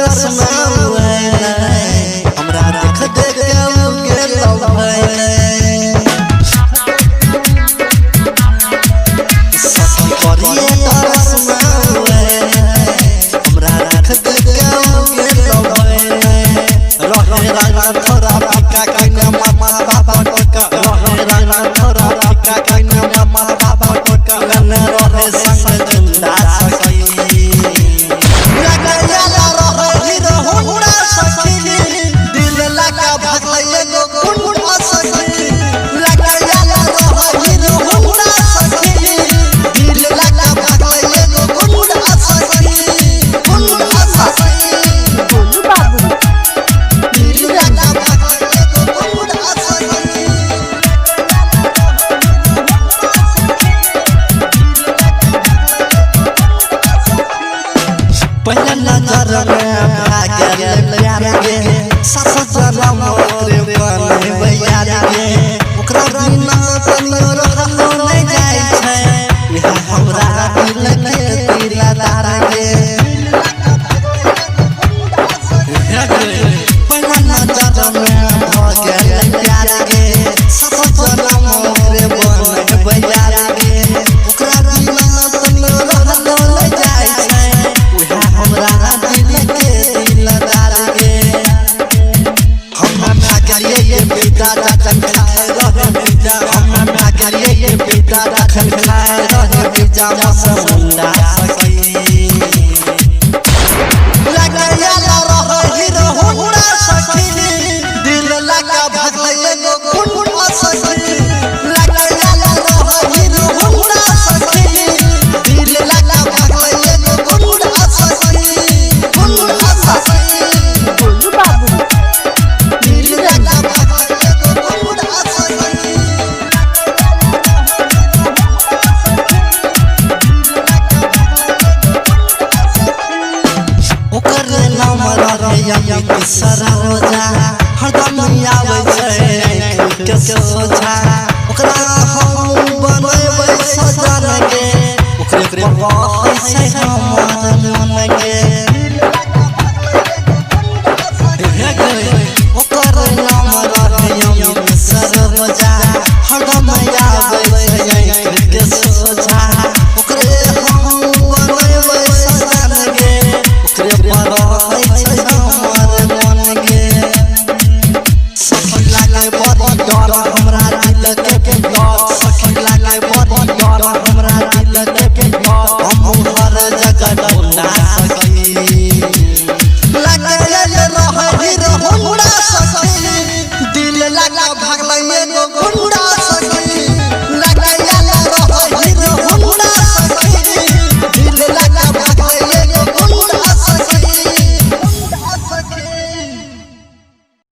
दर्शन हमरा देख देख गेल भइले। सखी करिए दर्शन हमरा देख देख गेल भइले। रहे राना थोड़ा फीका कइने मामा बाबा टोका, रहे राना थोड़ा फीका कइने मामा बाबा टोका, गने रहे संग झुंडा सखी। लगैला रहे हीरो होंडा सखी, दिल लगा भगलै एगो गुंडा सखी। लगैला रहे हीरो होंडा सखी, दिल लगा भगलै एगो गुंडा सखी, गुंडा सखी। गोलू बाबू दिल लगा भगलै एगो गुंडा सखी। पहला नजर में भागल प्यार गे, सास जनम ओकरे बनेबै यार गे। ओकरा बिना तनियो रहलो नहि जाइ छै, इएह हमरा दिल के दिलदार गे। पहला नजर में भऽ गेल प्यार गे, सास जनम ओकरे बनेबै यार गे। ओकरा बिना तनियो रहलो नहि जाइ छै, उएह हमरा दिल के दिलदार गे। हम भागलियै बेटा जखन खाय रहे पिज्जा, हम भागलियै बेटा जखन खाय रहे पिज्जा मसमुंडा सखी। लगैला रहे हीरो होंडा सखी, दिल लगा भगलै एगो गुंडा सखी। लगैला रहे हीरो होंडा सखी, दिल लगा भगलै एगो गुंडा सखी, गुंडा सखी। गोलू बाबू दिल लगा भगलै एगो गुंडा सखी। ओकर नाम रहे अमित सरोजा, हरदम आबै छै आँखि के सोझा। ओकरा हम बनेबै सजन गे, ओकरे पर बसै छै हमर मन गे।